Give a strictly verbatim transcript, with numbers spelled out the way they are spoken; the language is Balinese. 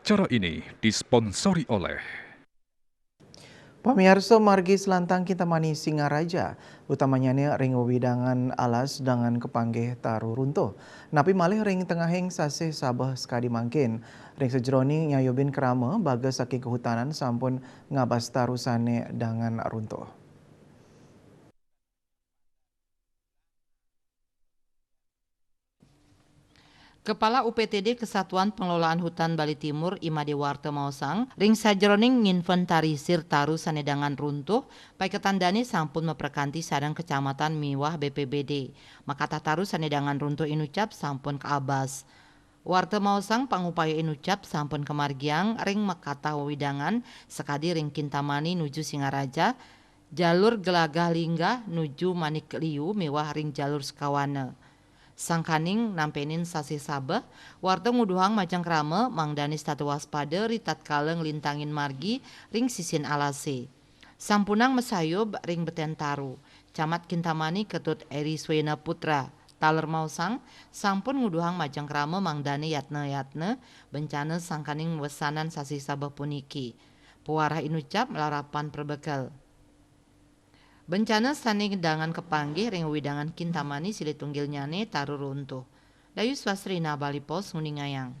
Acara ini disponsori oleh Pamiarsa, margi selantang Kintamani Singaraja, utamanyane ring wewidangan alas dangan kapanggih taru runtuh. Napi malih ring tengahing sasih Sabeh sakadi mangkin, ring sajeroning nyayubin krama, bagas saking kahutanan sampun ngabas taru sane dangan runtuh. Kepala U P T D Kesatuan Pengelolaan Hutan Bali Timur, I Made Warta maosang, ring sajeroning nginventarisir taru sane dangan runtuh, paiketan dane sampun maprekanti sareng kecamatan miwah B P B D. Makatah taru sane dangan runtuh inucap sampun kaabas. Warta maosang pangupaya inucap sampun kamargiang ring makatah wewidangan sakadi ring Kintamani nuju Singaraja, jalur Gelagah Linggah nuju Manik Liu miwah ring jalur Sekawana. Sangkaning nampenin sasih Sabeh, warta nguduhang majeng krama mangdane setata waspada ritatkala nglintangin margi ring sisin alase. Sampunang masayub ring beten taru, Camat Kintamani Ketut Eri Swena Putra, taler maosang, sampun nguduhang majeng krama mangdane yatna-yatna bencana sangkaning wesanan sasih Sabeh puniki. Pawarah inucap malarapan prebekel. Bencana sane dangan kapanggih ring wewidangan Kintamani silih tunggilnyane taru runtuh. Dayus Wasrina, Bali Post, nguningayang.